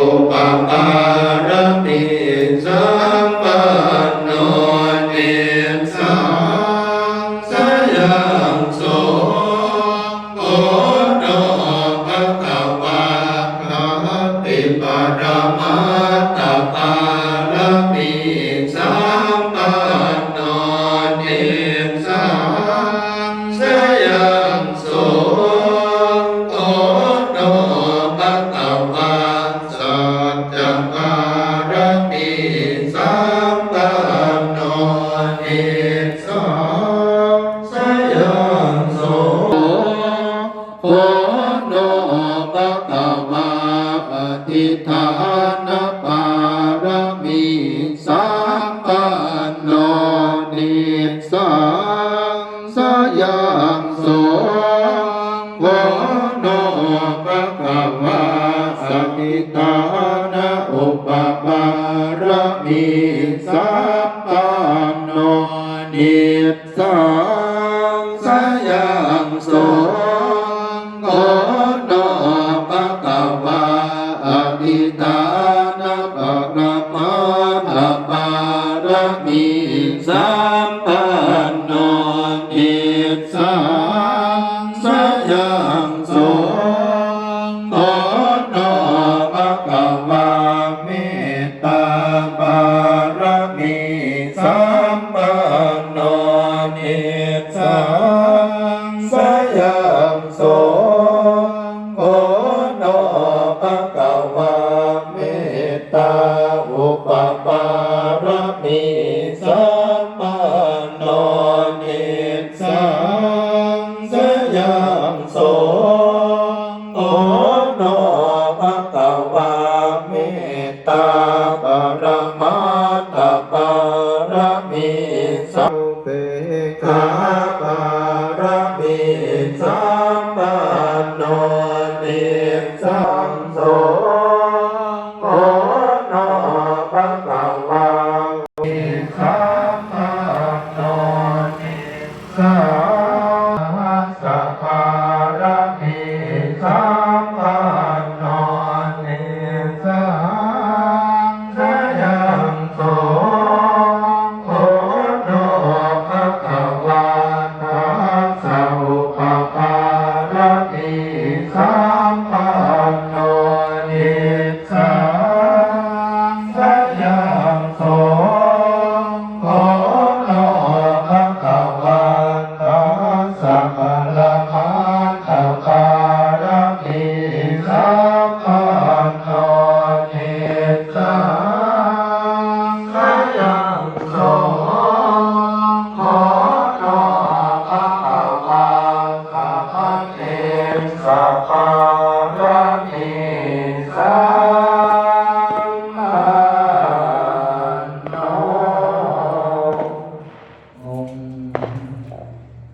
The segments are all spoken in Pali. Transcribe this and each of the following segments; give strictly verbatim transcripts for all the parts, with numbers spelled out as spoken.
upapāramī sampanno nissaṃ sayaṃ so bhagavā ati paramattha pāramī sampanno nissaṃ sayaṃ so bhagavā sacca pāramī sampanno nissaṃ sayaṃ so bhagavā adhiṭṭhāna pāramī sampanno nissaṃ sayaṃ so bhagavā adhiṭṭhāna upapāramī sampanno nissaṃ sayaṃ so bhagavā adhiṭṭhāna paramattha pāramī sampanno nissaṃ sayaṃ so bhagavā mettā pāramī sampanno nissaṃ sayaṃ so bhagavā mettā upapāramī sampanno nissaṃ sayaṃ so bhagavā mettā paramattha pāramī sam upekkhā pāramī sampanno nissaṃ so bhagavā sampanno nissaṃ sahassa pāramī sampanno nissaṃ sayaṃ so bhagavā dasa upapāramī sampanno nissaṃ sayaṃ so bhagavā dasa paramattha pāramī sampanno nissaṃ sayaṃ so bhagavā dhamma tejapāramī sampanno.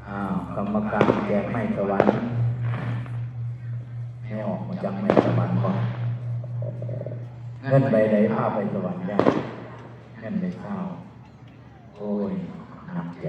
ອ້າວ ກຳມະການແຈກໄມ້ສະຫວັນ ແມ່ອອກມາຈັກໄມ້ສະຫວັນບໍ່? ເງິນໃບໃດພາໄປສະຫວັນຍາຍ? ເງິນໃບຊາວ. ໂອ້ຍ ໜັກໃຈ.